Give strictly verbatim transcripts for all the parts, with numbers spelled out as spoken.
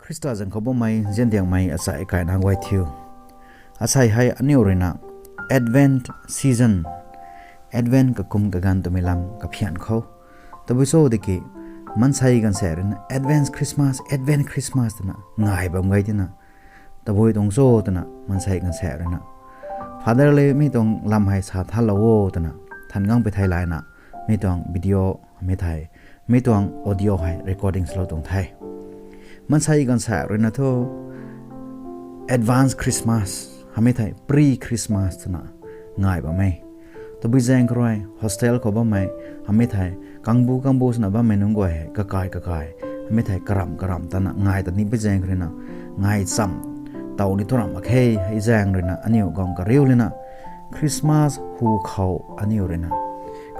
Khrista zaeng khou bammei ziandiangmei achai kaina guay thiu. Achai hei aniu ruina Advent season, Advent kakum kaganv twmei lam kaphian khou. Tabui cho tiki, maansei ganvsaekc ruina Advent Christmas, Advent Christmas twna ngai bam gay tina, tabui tuang cho twna maansei ganvsaekc ruina, Father le mi tuang lam hei sa thanlou o twna than gang pui thei layna, mi tuang video mi thei, mi tuang audio hei recording swlou tuang the. Maansei ganvsaekc ruina thu Advance Christmas, hamei thei Pre-Christmas twna ngai bam e. Tabui zaeng khou rui hostel khou bammei, hamei thei kangbu kangbu swna bammei nunc guay hei kakai kakai, hamei thei karamh karamh tana ngai ta ni pui zaeng khou ruina, ngai cham tow ni thu ramh mak khe. Hei zaeng ruina aniu guang kariu lana, Christmas hu khou aniu ruina,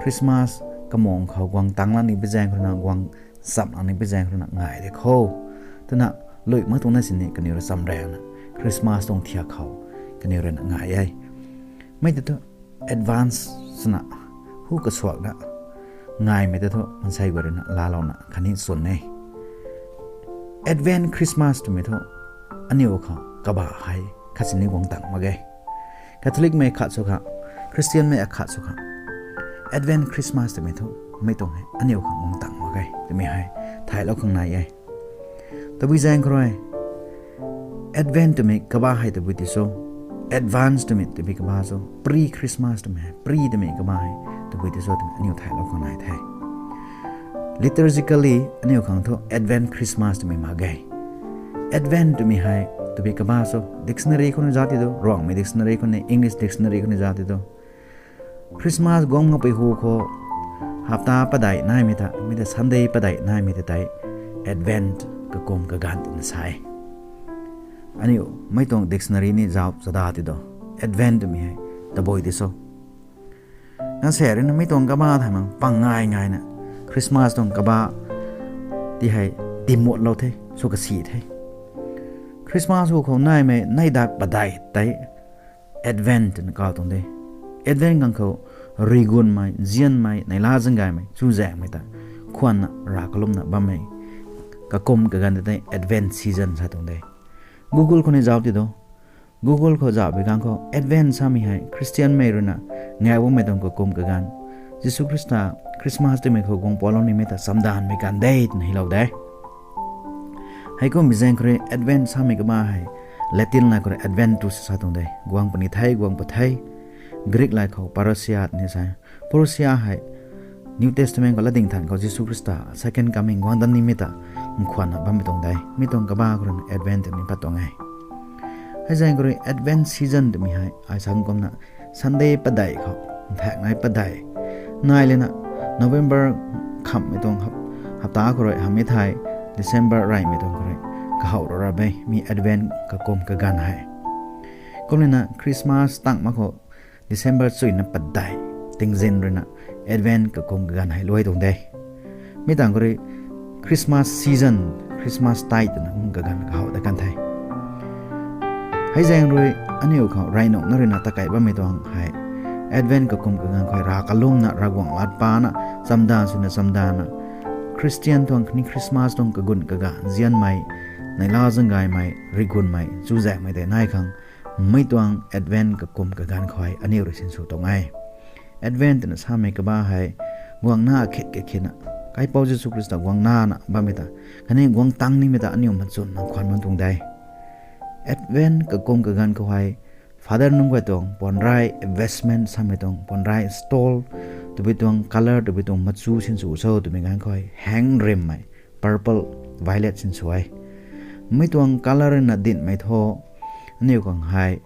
Christmas kamung khou guang tang la ni pui zaeng khou ruina, guang cham la ni pui zaeng khou ruina ngai de kho twna, lui mak tuang na sini kaniw rui chamrana, Christmas tuang thiak khou kaniw ruina ngai e. Mei tei thu advance swna, hu kasuakna ngaimei tei thu maansei guay ruina laalouna khatni chwn e. Advent Christmas twmei thu aniu khou kaba hei khat sini guang tang mak ge. Catholicmei khat sw kha, Christianmei akhat sw kha, Advent Christmas twmei thu mei tuang hei aniu khang guang tang mak ge twmei hei thaylou khang nai e. Tabui zaeng khou rui Advent twmei kaba hei tabui ti cho, Advance twmei tabui kaba cho, Pre-Christmas twmei hei, Pre twmei kaba hei tabui ti cho twmei aniu thaylou khang nai the. Liturgically aniu khang thu Advent Christmas twmei mak ge. Advent twmei hei tabui kaba cho, dictionary khou ni zauc ti do, Ruangmei dictionary khou ni, English dictionary khou ni zauc ti do. Christmas guang makpui hu khou hapta padeih naimei ta, mi ta Sunday padeih naimei ta tei Advent kakum kaganv twna sa e. Aniu mei tuang dictionary ni zauc chada ti do, Advent twmei hei tabui ti cho. Nang se ruina mei tuang kaba thaymei pang ngai ngaina, Christmas tuang kaba ti hei timutlou the, sw kasi the. Christmas hu khou naimei neidak padeih tei Advent twna kaw tuang de. Advent ganv khou rigunmei, nzianmei, neihla zaeng gaymei, chuzaenghmei ta khwanna rav kalumna bammei kakum kaganv tei Advent season sa tuang de. Google khou ni zauc ti do. Google khou zauc bi ganv khou Advent samei hei Christianmei ruina ngaek bammei tuang kakum kaganv, Jisu Khrista Christmas twmei khou guang palou nimei ta chamdanvmei ganv de twna hylou de. Heikumbi zaeng khou rui Advent samei kaba hei Latin la khou rui Adventus sa tuang de. Guang puni the, guang pa the. Greek la khou parousia ni sa. Parousia hei New Testament khou latding than khou Jisu Khrista second coming guang dat nimei ta nkhwanna bammei tuang de. Mi tuang kaba khou ruina Advent twmei pat tuang e. Hei zaeng khou rui Advent season twmei hei ai sa kumna Sunday padeih khou, nthaek nai padeih nai lana, November khamhmei tuang hap-, hapta khou rui hamhmei thei December reymei tuang khou rui kahow rou ra be mi Advent kakum kaganv hei. Kumlana Christmas tang mak khou December chuina padeih tingzin ruina Advent kakum kaganv hei luai tuang de. Mi tang khou rui Christmas season, Christmas tide twna kum kaganv kahow dat kan the. Hei zaeng rui aniu khou rey nunc na ruina takei bammei tuang hei Advent kakum kaganv khou hei rav kalumna, Ravguangc lat pana, chamdanv swna chamdanvna, Christian tuang khatni Christmas tuang kagun kaganv, nzianmei, neihla zaeng gaymei, rigunmei, chuzaenghmei tei nai khang mei tuang Advent kakum kaganv khou hei aniu rui sinsw tuang e. Advent twna samei kaba hei guangna khit kakhina, Kaipouc Jisu Khrista guangnana bammei ta khatni guang tang nimei ta aniu machunna khwan bam tuang de. Advent kakum kaganv khou hei Father nunc guay tuang puanrey, vestment samei tuang puanrey, stole, tabui tuang colour, tabui tuang machu sinsw cho twmei ganv khou hei heng rimmei, purple, violet sinsw e. Mei tuang colour na dinhmei thu aniu khang hei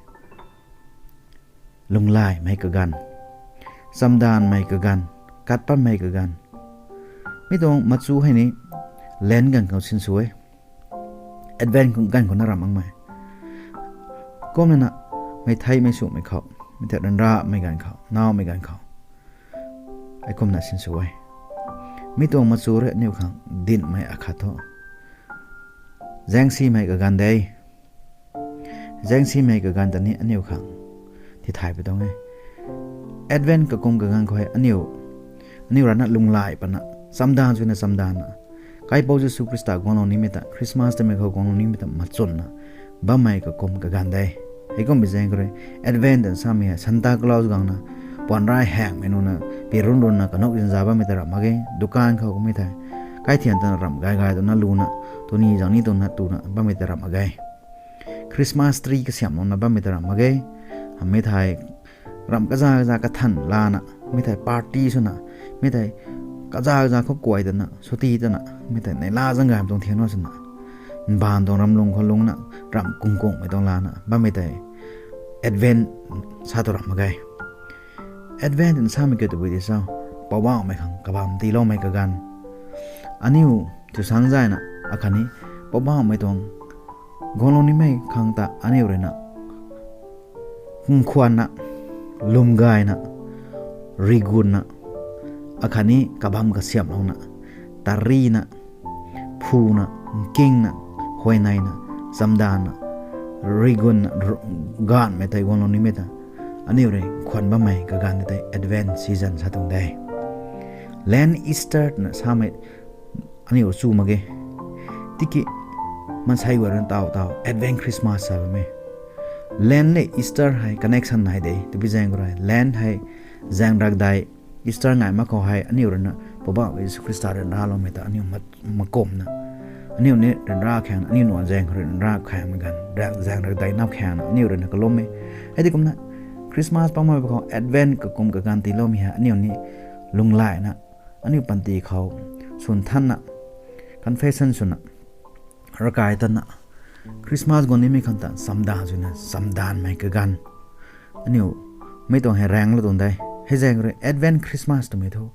lunglaymei kaganv, chamdanvmei kaganv, kat pammei kaganv. Mi tuang machu hei ni Lent ganv khou sinsw e. Advent ganv khou na ram makmei. Kumlana, mei theimei swmei khou, mei thei ryanramei ganv khou, nowmei ganv khou, hei kumna sinsw e. Mi tuang machu rui aniu khang dinhmei akhat thu zaengsimei kaganv de. Zaengsimei kaganv ta ni aniu khang tithay pui tuang e. Advent kakum kaganv khou hei aniu, aniu rana lunglay pana, chamdanv swna chamdanvna, Kaipouc Jisu Khrista guanglou nimei ta, Christmas twmei khou guanglou nimei ta machunna bammei kakum kaganv de. Heikum bi zaeng khou rui, Advent twna samei hei Santa Claus gangna puanc rai haengmei nuna pirun runna kanuk zinza bammei ta ramh mak ge. Dukan khou kummei thei kaithian tana ramh gay gay twna luna, tuni zang ni twna tuna bammei ta ramh mak ge. Christmas tree kasiamh lungna bammei ta ramh mak ge. Hamei thei ramh kaza kaza kathan lana, mi thei party swna, mi thei kaza kaza khou kuay tana, suti tana, mi thei neihla zang gaymei tuang thiangna swna, mbaanv tuang ramlung khou lungna, ramh kung kungmei tuang lana bammei tei Advent sa tu ramh mak ge. Advent twna samei kiu tabui di cho, Poubauhmei khang kabamv tiiloumei kaganv. Aniu thusang zayna akhatni Poubauhmei tuang guanglou nimei khang ta aniu ruina nkhwanna, lwm gayna, rigunna, akhatni kabamv kasiamhlouna, tarina, phuna, nkingna, huayneina, chamdanna, rigunna, r- gaanhmei tei guanglou nimei ta aniu rui nkhwan bammei kaganv tei Advent season sa tuang de. Lent, Easter twna samei aniu chu mak ge. Tiki maansei guay rui taw taw Advent Christmas sa bammei. Lent le Easter hei connection nai de. Tabui zaeng khou rui Lent hei zaeng rakdei, Easter ngai mak khou hei aniu ruina Poubauhmei Jisu Khrista ryanraloumei ta aniu mak- makumna, aniu ni ryanra khang, aniu nuan zaeng khou ryanra khangmei ganv, zaeng rakdei nap khangna aniu ruina kalummei. Hei di kumna Christmas pamei khou Advent kakum kaganv tiiloumei hei aniu ni lunglaina, aniu panty khou swn thanna, confession swna, ravkai tanna, Christmas guang nimei khang ta chamdanv swna chamdanvmei kaganv aniu mei tuang hei raenglou tuang de. Hei zaeng rui Advent Christmas twmei thu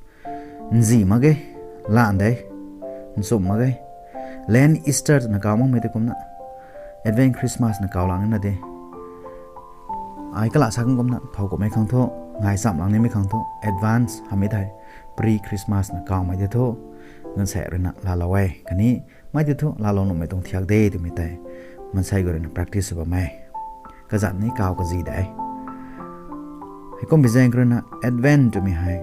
nzi mak ge, lan de, nchumh mak ge. Lent, Easter twna kaw makmei tei kumna Advent Christmas na kaw lang nina de. Ai kala sa khang kumna thow kummei khang thu, ngai chamh lang nimei khang thu advance hamei thei pre-Christmas na kawmei tei thu, ganvsaekc ruina laalou e khatni mei tei thu laalou nuhmei tuang thiak de twmei tei maansei guay ruina practice sw bammei kazanc ni kaw kazi de. Heikum bi zaeng khou ruina Advent twmei hei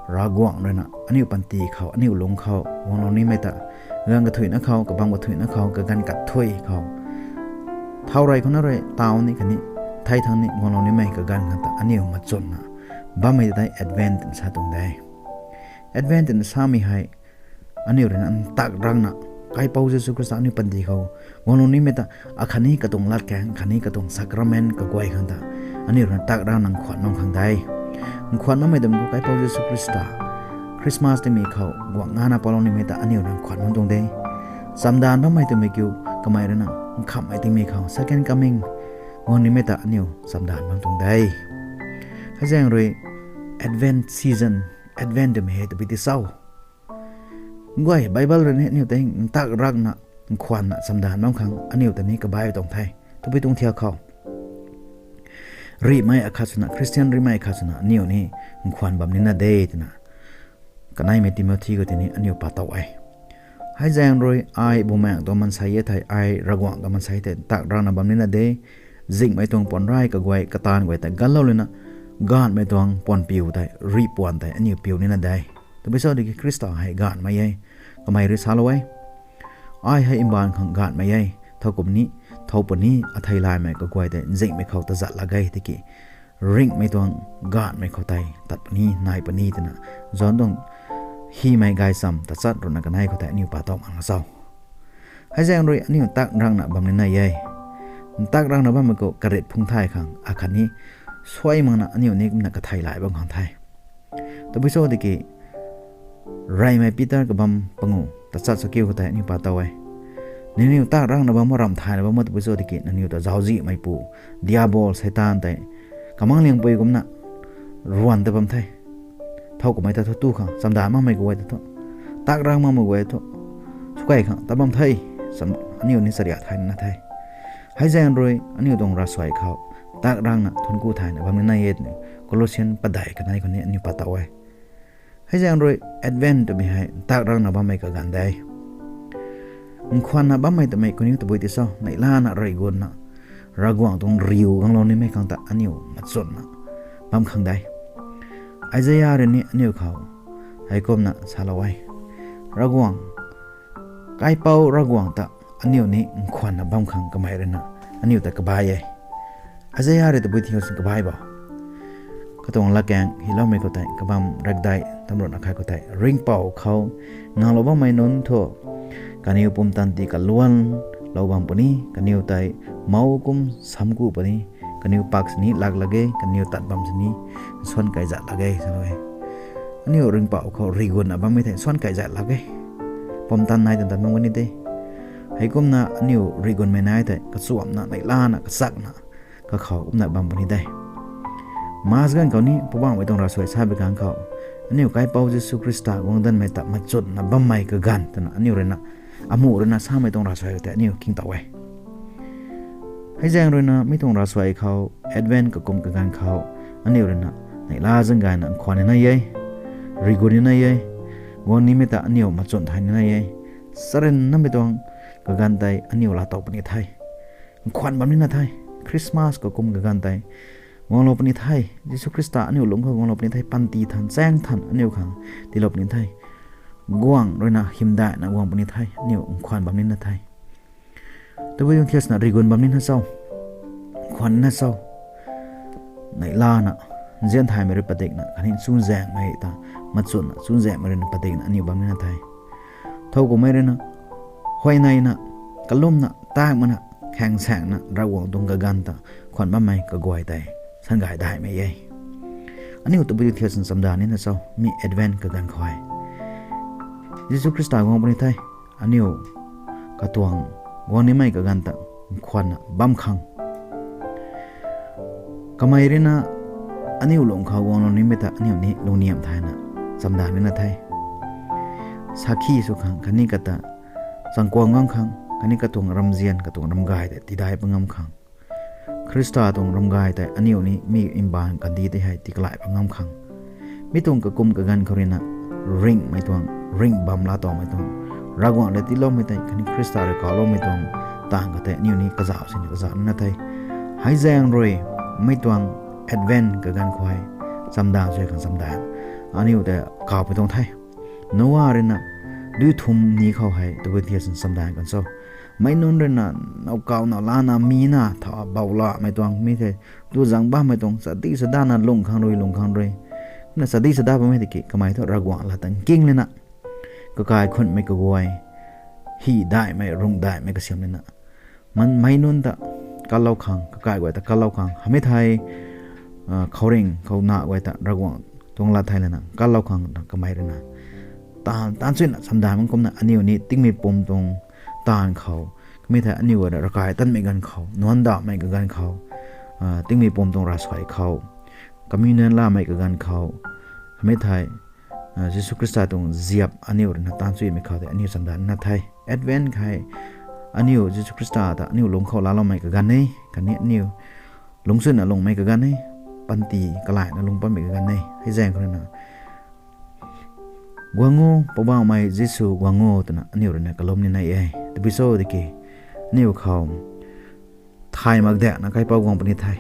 Ravguangc ruina aniu panty khou, aniu lungc khou guanglou nimei ta, ganv kathuicna khou, kabamv kathuicna khou, kaganv kathuic khou, thau rey khou na rui taw ni khatni thei thangc ni guanglou nimei kaganv khang ta aniu machunna bammei tei Advent twna sa tuang de. Advent twna samei hei aniu ruina ntak rangna, Kaipouc Jisu Khrista aniu panty khou guanglou nimei ta, akhatni katuang latkaeng, akhatni katuang sacrament kaguay khang ta aniu ruina ntak rangna nkhwan bam khang de. Nkhwan bammei dam khou Kaipouc Jisu Khrista Christmas timei khou guang ngana palou nimei ta aniu ruina nkhwan bam tuang de. Chamdanv bammei twmei kiu, kamei ruina nkhamhmei timei khou second coming guang nimei ta aniu chamdanv bam tuang de. Hei zaeng rui Advent season, Advent twmei hei tabui ti cho? Guay Bible rui ni aniu tei ntak rangna nkhwanna chamdanv bam khang aniu ta ni kabai tuang the. Tabui tuang thiak khou rihmei akhat swna, Christian rihmei akhat swna aniu ni nkhwan bam nina de twna kaneimei Timothy khou tei ni aniu pa tow e. Hei zaeng rui ai bumaengc tuang maansei e thei, ai Ravguangc tuang maansei tei ntak rangna bam nina de. Zinghmei tuang puanc rai kaguay, kataanv guay tei ganlou luna, gaanhmei tuang puan piu tei, rih puan tei aniu piu nina de. Tabui cho tiki Khrista hei gaanhmei e. Kamei rui salou e, ai hei mbaanv khang gaanhmei e. Thow kum ni, thow puni athei laymei kaguay tei nzinghmei khou tazat lak ge tiki, ringhmei tuang gaanhmei khou tei tat puni, nai puni twna John tuang hymei gaychamv tachat ruhna kanei khou tei aniu pa tow mak na cho? Hei zaeng rui aniu ntak rangna bam nina e. Ntak rangna bammei khou karit phungc thay khang akhatni suai makna aniu ni kumna kathei lay bam khang the. Tabui cho tiki reymei Peter kabamv pangu tachat chakiu khou tei aniu pa tow e. Nangniw ntak rangna bam o, ramh thayna bam o, tabui cho tiki nangniw ta zauczihmeipu Diabol, Seitaan tei kamang liangpui kumna ruan ta bam the. Thow kummei ta thu tu khang chamdanv makmei guay ta thu, ntak rang makmei guay thu, swkey khang tat bam the. Aniu ni chariah thayna na the. Hei zaeng rui aniu tuang ravsuai khou ntak rangna thuancku thayna bam nina e twna Colossian padeih kanei khou ni aniu pa tow e. Hei zaeng rui Advent twmei hei ntak rangna bammei kaganv de. Nkhwanna bammei twmei kaniw tabui ti cho? Neihlana, reygunna, Ravguangc tuang riu ganglou nimei khang ta aniu machunna bam khang de. Isaiah rui ni aniu khou heikumna salou e, Ravguangc Kaipouc Ravguangc ta aniu ni nkhwanna bam khang kamei ruina aniu ta kabai e. Isaiah rui tabui thiu sin kabai bo. Katuang latkaeng hyloumei khou tei, kabam rakdai tamruhna khat khou tei, ringhpouc khou nganglou bammei nunc thu kaniw pumtan tii kaluanlou bam puni, kaniw tei mouc kum samku puni, kaniw pak sini lak lak e, kaniw tat bam sini suan kai zat lak e, salou e. Aniu ringhpouc khou rigunna bammei thei suan kai zat lak e. Pumtan nai tan tan bam puni de. Heikumna aniu rigunmei nai thei kachuamna, neihlana, kachakna, kakhou kumna bam puni de. Mass ganv khou ni Poubauhmei tuang ravsuai sa bi ganv khou, aniu Kaipouc Jisu Khrista guang danmei ta machunna bammei kaganv twna aniu ruina, amuh ruina samei tuang ravsuai tei aniu king tow e. Hei zaeng ruina mi tuang ravsuai khou, Advent kakum kaganv khou, aniu ruina neihla zang gayna nkhwan ni nai e, rigun ni nai e, guang nimei ta aniu machun thay ni nai e, sarin namei tuang kaganv tei aniu laatow puni the. Nkhwan bam nina the. Christmas kakum kaganv tei guanglou puni the. Jisu Khrista aniu lungc khou guanglou puni the. Panty than, chaeng than aniu khang tiilou puni the. Guang ruina hymdaihna guang puni the. Aniu nkhwan bam nina the. Tabui tuang thiasna rigun bam nina cho, nkhwan nina cho, neihlana, nzian thaymei rui padikna khatni chuzaenghmei ta machunna, chuzaenghmei ruina padikna aniu bam nina the. Thow kummei ruina, huayneina, kalumna, taekmana, khaengsaengna Ravguangc tuang kaganv ta nkhwan bammei kaguay tei sangay daihmei e. Aniu tabui thiasna chamdan nina cho, mi Advent kaganv khou e, Jisu Khrista guang puni the. Aniu katuang guang nimei kaganv ta nkhwanna bam khang, kamei ruina aniu lungc khou guanglou nimei ta aniu ni lungniam thayna chamdan nina the. Sakhi sw khang khatni kata changkuang ngam khang khatni katuang ramzian, katuang ramgay tei tiidai pa ngam khang, Khrista tuang ramgay tei aniu ni mi mbaanv kandih tei hei tiikalai pa ngam khang, mi tuang kakum kaganv khou ruina ringhmei tuang, ringh bam laatowmei tuang, Ravguangc rui tiiloumei tei khatni Khrista rui kawloumei tuang taanv kha tei aniu ni kazauh sini kazauh nina the. Hei zaeng rui mi tuang Advent kaganv khou hei chamdan sw khang chamdan aniu tei kawpui tuang the. Noa ruina dui thum ni khou hei tabui thiasna chamdan kan cho, meic nunc ruina nowkaw nowlana mina tha boulamei tuang mi the, tu zang bammei tuang chadi chadana lung khang rui, lung khang rui, kumna chadi chada bammei tiki kamei thu Ravguangc lat ta nking lana, kakai khunmei kaguay, hy daihmei, rung daihmei kasiam lana, man meic nunc ta kalou khang, kakai guay ta kalou khang, hamei thei, khouringh khou na guay ta Ravguangc tuang lat thei lana kalou khang na kamei ruina taanv, taanv chuina chamdan bam kumna aniu ni tingmei pum tuang taanv khou, kamei thei aniu guay na ravkai tanmei ganv khou, nuanc dahmei kaganv khou, tingmei pum tuang ravsuai khou, communion lamei kaganv khou, hamei thei Jisu Khrista tuang ziap aniu ruina taanv chuimei khou tei aniu chamdan nina the. Advent hei aniu Jisu Khrista ta aniu lungc khou laaloumei kaganv e, khatni aniu lungc chuina lungmei kaganv e, panty kalaina lungc pammei kaganv e. Hei zaeng khou ruina guang o, Poubauhmei Jisu guang o twna aniu ruina kalum nina e. Tabui cho tiki aniu khou thay mak dakna Kaipouc guang puni the.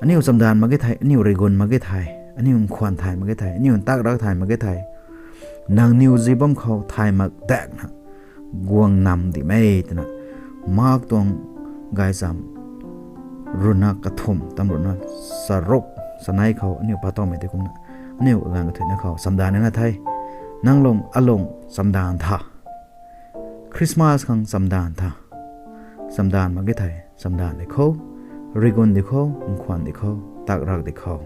Aniu chamdan mak ge thei, aniu rigun mak ge thei, aniu nkhwan thay mak ge thei, aniu ntak rak thay mak ge thei, nangniw zi bam khou thay mak dakna guang nam dimei twna Mark tuang gaychamv ruina kathumh tamruhna charuk chanei khou aniu patowmei tei kumna aniu kaganv kathuicna khou chamdan nina the. Nang lung, alung chamdan tha. Christmas khang chamdan tha. Chamdan mak ge thei chamdan di khou, rigun di khou, nkhwan di khou, tak rak di khou.